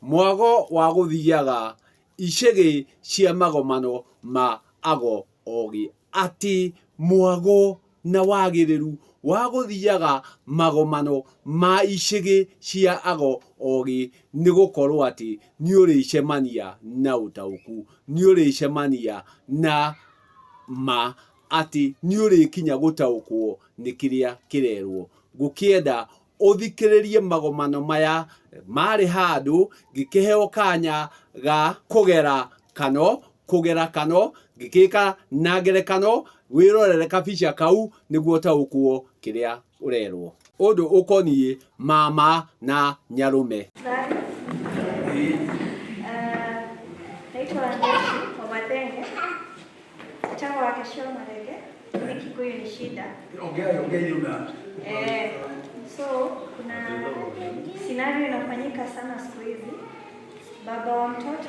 Mwago wa gũthiaga icĩgĩ cia magomano ma ago ogĩ. Atĩ mwago na wagĩrĩru wa gũthiaga magomano ma icĩgĩ cia ago ogĩ nĩ gũkorwo atĩ nĩ ũrĩcemania na ũtaũku, nĩ ũrĩcemania na ma atĩ nĩ ũrĩkinya gũtaũkwo nĩ kĩrĩa kĩrerwo. Ngũkĩenda ũthikĩrĩrie magomano maya marĩ handũ ngĩkĩheo kanya ga kũgera kano, kũgera kano, ngĩkĩka na ngerekano, wĩrorere kabica kau nĩguo ũtaũkwo kĩrĩa ũrerwo. Ũndũ ũkoniĩ mama na nyarũme. Naitwa Wangechi wa Mathenge, Chama wa Keshio Marege. Mimi Kikuyu ni shida. Ongea, ongea hiyo na. So kuna scenario inafanyika sana siku hizi. Baba wa mtoto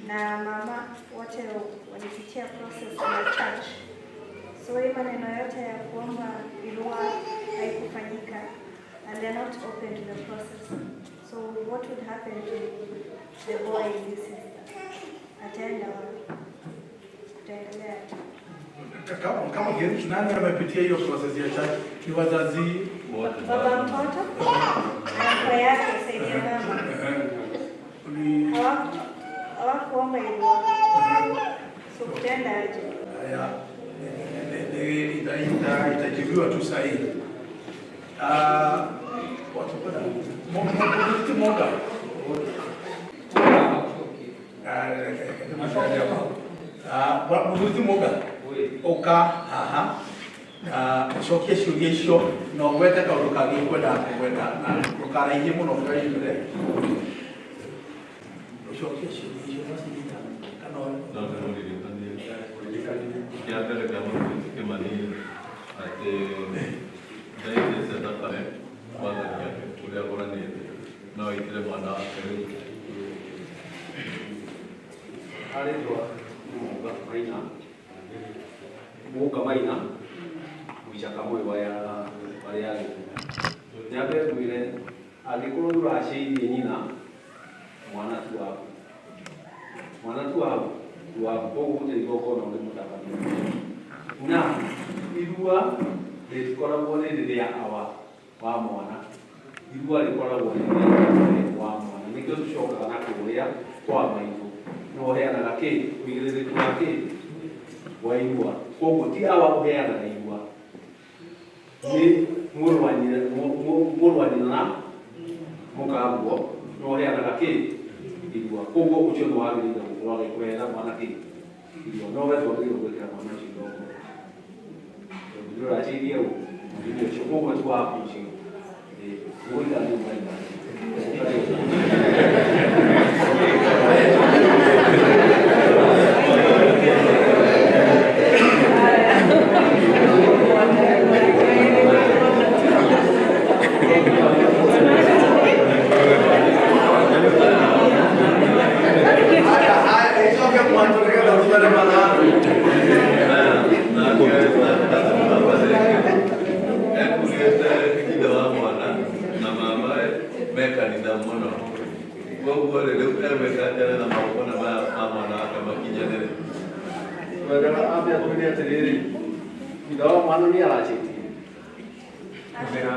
na mama wote walipitia process ya church. So hii maneno yote ya kuomba irua haikufanyika and they're not open to the process. So what would happen to the boy in this instance? Ataenda wapi? Tutaendelea aje? Kama nani amepitia hiyo process ya church? Ni wazazi wote. Baba mtoto na kwa yake saidia mama. Hawakuomba irua. So kutaenda aje? Haya, itajibiwa tu sahihi. Watu moga. Mũthuri Mũga, ũka haha na ũcokie ciũria icio na ũgwete kaũndũ kangĩ ũkwenda kũgweta na ndũkaraihie mũno ndũkaihũre. Ũcokie ciũria icio no cinyita kana No ndĩmũririkanie kĩa mbere kĩa mũthuri Kĩmani atĩ ndaitĩte thakame mwathani ake ũrĩa agũranĩte no aitĩre mwana wake rĩu. Arĩtwa Mũga Maina, Mũga Maina, Mũicaka Mũĩ wa marĩa Gĩkũyũ. Nyambe ngwĩre angĩkorwo ndũraciirie nyina, mwana ti waku. Mwana ti waku, ti waku. Koguo gũtirĩ igongona ũngĩmũtabania. Na irua rĩtikoragwo rĩrĩ rĩa awa wa mwana. Irua rĩkoragwo rĩrĩ rĩa wa mwana. Nĩkĩo tũcokaga na kũrĩa kwa maitũ. No ũheanaga kĩ? Ũigĩrĩrĩki wa kĩ? Wa irua. Koguo ti awa ũheanaga irua. Nĩ mũrũ wa nyina, mũrũ wa nyina na mũkaguo no ũheanaga kĩ? Irua. Koguo ũcio nĩ wagĩrĩire gũkorwo agĩkũheera mwana kĩ? Irua. No we ndwagĩrĩirwo gwĩkĩra mwana ũcio igongona. Tondũ ndũracirie ũ mũtumia ũcio, koguo ti waku ũcio. Mũgũikara nĩ ũmaina. Haya, icoke mwanzo nĩgetha tũthare mathaa. Ekugĩte ithe wa mwana na mama me kanitha mũno, koguo rĩ rĩu egwĩka atĩa na magongona maya ma mwana wake makinyanĩre? Wega ambe atwĩre atĩrĩrĩ, ithe wa mwana nĩ aracĩtie. Haya,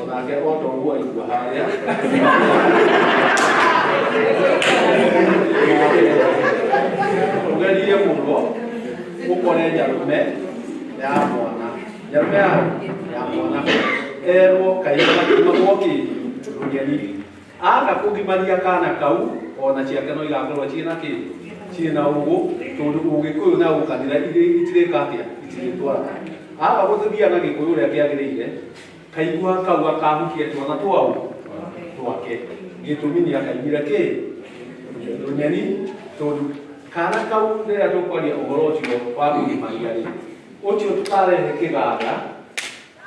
onake o ta ũguo aigua harĩa. Ũgerie mũno ũkore nyarume ya mwana. Nyarume ya mwana. Erwo kairũ gakiumagwo kĩ? Rũnyeni. Aga kũgimaria kana kau ona ciake no igakorwo ciĩna kĩ? Ciĩna ũgũ, tondũ ũgĩkũyũ na ũkanitha itirĩka atĩa? Itirĩtwarana. Aga gũthiĩ na gĩkũyũ ũrĩa kĩagĩrĩire, kaigua kau gakahukia twana twao twake. Gĩtũmi nĩ akaimire kĩ? Rũnyeni, tondũ kana kau rĩrĩa tũkwaria ũhoro ũcio wa kũgimaria rĩ, ũcio tũkarehe kĩganda,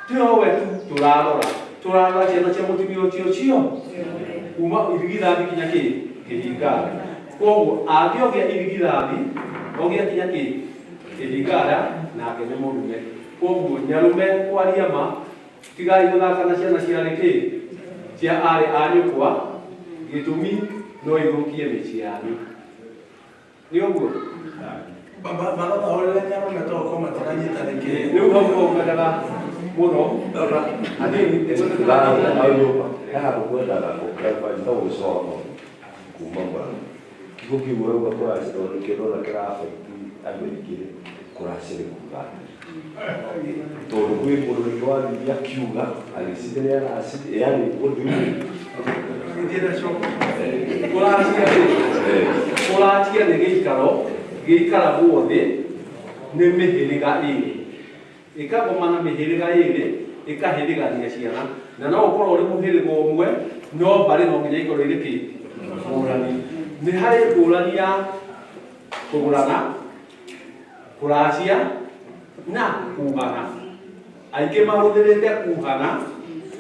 ti owe tu tũrarora, tũrarora ciana cia mũtumia ũcio cio kuma irigithathi kinya kĩ? Kĩhingara. Koguo angĩogia irigithathi, ogia kinya kĩ? Kĩhingara, nake nĩ mũrume. Koguo nyarume kwaria ma, tigai gũthaka na ciana ciarĩ kĩ? Cia arĩ a nyũkwa. Gĩtũmi no ithũkie mĩciĩ yanyu. Nĩ ũguo? Marathaũrĩre nyarũme to ko matiranyitanĩkĩ. Rĩu hau nĩho ngwendaga mũno hanini nĩguo Haha ngwendaga gũ-clarify no gũcoma kuma mwana kiugo kĩu ũrauga kũracia tondũ nĩkĩo ndona kĩra-affect andũ aingĩ kũracia nĩ kuga atĩa tondũ kwĩ mũndũ rĩngĩ wathire akiuga agĩciria nĩ araciria yani what do you mean? Gĩthiĩ na coka. Kũracia rĩ, kũracia nĩ gĩikaro gĩikaragwo thĩ nĩ mĩhĩrĩga ĩrĩ ĩkagomana mĩhĩrĩga ĩrĩ ĩkahĩrĩgania ciana na no ũkorwo ũrĩ mũhĩrĩga ũmwe no mbarĩ no nginya ikorwo irĩ kĩ ngũrani. Nĩ harĩ ngũrani ya kũgũrana, kũracia na kuhana. Aingĩ mahũthĩrĩte kuhana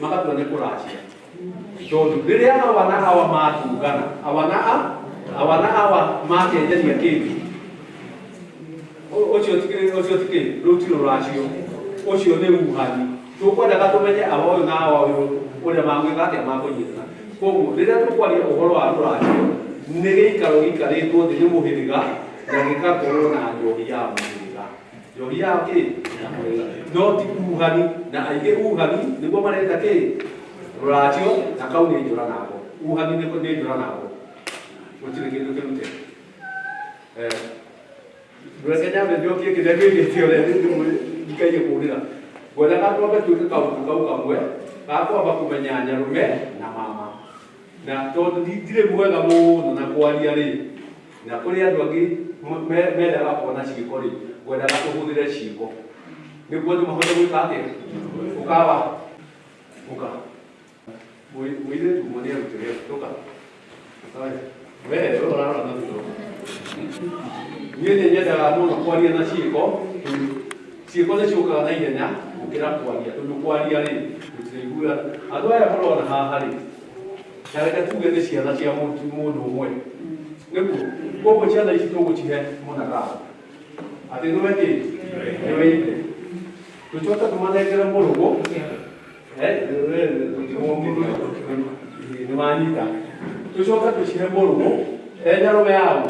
magatua nĩ kũracia tondũ rĩrĩa awa na awa matungana, awa na a awa na awa macenjania kĩndũ, ũcio ti ũcio ti kĩ rũu ti rũracio, ũcio nĩ uhani. Tũkwendaga tũmenye awa ũyũ na awa ũyũ ũrĩa magwĩka atĩa makũnyitana. Koguo rĩrĩa tũkwaria ũhoro wa rũracio nĩ gĩikaro gĩikarĩtwo thĩ nĩ mũhĩrĩga na gĩgakorwo na njohi ya mũhĩrĩga, njohi ya kĩ ya mũhĩrĩga, no ti uhani. Na aingĩ uhani nĩguo mareta kĩ rũracio, na kau nĩ njũra nako. Uhani nĩ njũra nako, gũtirĩ kĩndũ kĩrute. Reke nyambe njokie kĩrĩa kĩngĩtie ũrĩa ndikaige kũrĩra. Ngwendaga twambe twĩke kaũndũ kau kamwe ga kwamba kũmenya nyarũme na mama, na tondũ ndirĩ mwega mũno na kwaria rĩ, na kũrĩ andũ angĩ mendaga kuona ciĩko rĩ, ngwendaga tũhũthĩre ciĩko nĩguo andũ mahote gwĩka atĩa. Ũkawa ũka mũirĩtu ũmwe nĩ arutire ũka we we ũrarora na thutha. Niĩ nĩ nyendaga mũno kwaria na ciĩko, tondũ ciĩko nĩ ciũkaga na ihenya gũkĩra kwaria, tondũ kwaria rĩ gũtiraiguaga. Andũ aya mũrona haha rĩ, na reke tuge nĩ ciana cia mũndũ ũmwe, nĩguo koguo ciana ici tũgũcihe mũnagao atĩ nĩwe kĩ nĩwe ithe, tũcoke tũmanengere mũrũgũ nĩ wanyita, tũcoke tũcihe mũrũgũ enyarũme yao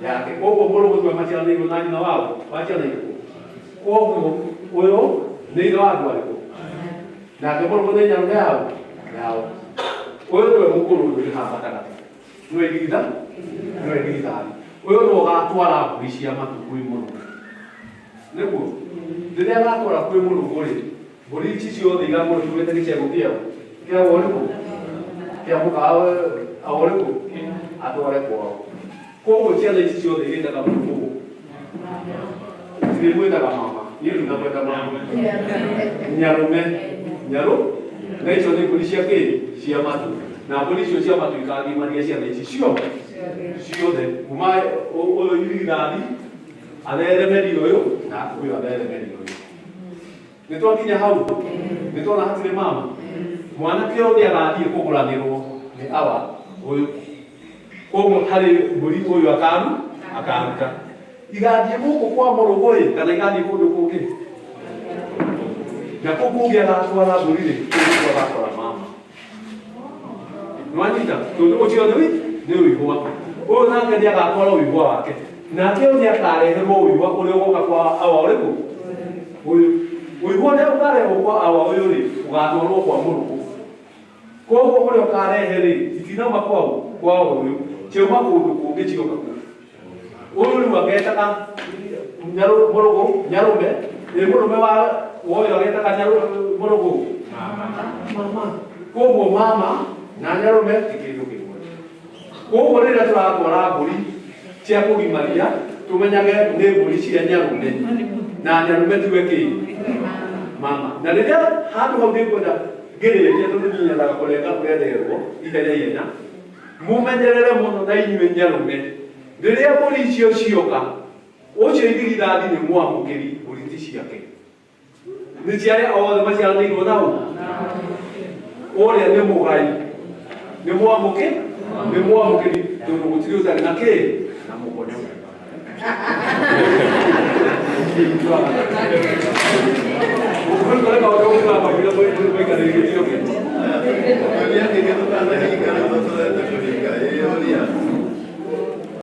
yake. Koguo mũrũgũ tiwe maciaranĩirwo na nyina wao wa ciana irĩkũ? Koguo ũyũ nĩ ithe wa andũ arĩkũ? Nake mũrũgũ nĩ nyarũme yao yao. Ũyũ nĩwe mũkũrũ, ũyũ ũrĩ haha gatagatĩ nĩwe igitha nĩwe igithathi. Ũyũ nĩwe ũgatwara mbũri cia matũ kwĩ mũrũgũ, nĩguo rĩrĩa agatwara kwĩ mũrũgũ rĩ, mbũri ici ciothe igakorwo ciumĩte gĩcegũ kĩao kĩa ũrĩkũ kĩa mũka ũrĩkũ atware kwao. Koguo ciana ici ciothe irĩtaga mũrũgũ, itirĩmwĩtaga mama, niĩ ndinamwĩta mama, nyarũme nyarũ. Na icio nĩ mbũri cia kĩ cia matũ, na mbũri icio cia matũ ikagimaria ciana ici ciothe kuma ũyũ irigithathi atheremerie ũyũ na ũyũ atheremerie ũyũ. Nĩ twakinya hau, nĩ tuona hatirĩ mama. Mwanake ũyũ nĩ agathiĩ kũgũranĩrwo nĩ awa ũyũ, koguo harĩ mbũri ũyũ akaru akaruta igathiĩ gũkũ kwa mũrũgũ ĩ kana igathiĩ kũndũ kũngĩ, na kũu kũngĩ agatwara mbũri rĩ, kũu nĩkuo agatwara mama. Nĩwanyita? Tondũ ũcio nĩ ũigua ũyũ nake nĩ agatwara ũigua wake, nake ũyũ nĩ akareherwo ũigua ũrĩa ũgoka kwa awa ũrĩkũ ũyũ. Ũigua ũrĩa ũkarehwo kwa awa ũyũ rĩ, ũgatwarwo kwa mũrũgũ. Koguo ũrĩa ũkarehe rĩ, itinauma kwao kwa ũyũ, ciauma kũndũ kũngĩ cioka kũu. Ũyũ rĩu agetaga mũrũgũ nyarũme, ĩ mũrũme wa ũyũ agetaga mũrũgũ mama. Koguo mama na nyarũme ti kĩndũ kĩmwe. Koguo rĩrĩa tũratwara mbũri cia kũgimaria, tũmenyage nĩ mbũri cia nyarũme na nyarũme tiwe kĩ mama. Na rĩrĩa handũ hau nĩngwenda ngĩrĩkia, tondũ niĩ nyendaga kũrenga kũrĩa nderwo ihenya ihenya, mũmenyerere mũno na inyuĩ nyarũme. Rĩrĩa mbũri icio cioka, ũcio irigithathi nĩ mwamũkĩri, mbũri ti ciake, nĩ cia arĩa othe maciaranĩirwo nao. Ũrĩa nĩ mũgai nĩ mwamũkĩ nĩ mwamũkĩri, tondũ gũtirĩ ũtarĩ na kĩ na mũkonyo. Kĩũria kĩngĩ tũtanahinga rĩu tũtũrete kũhinga.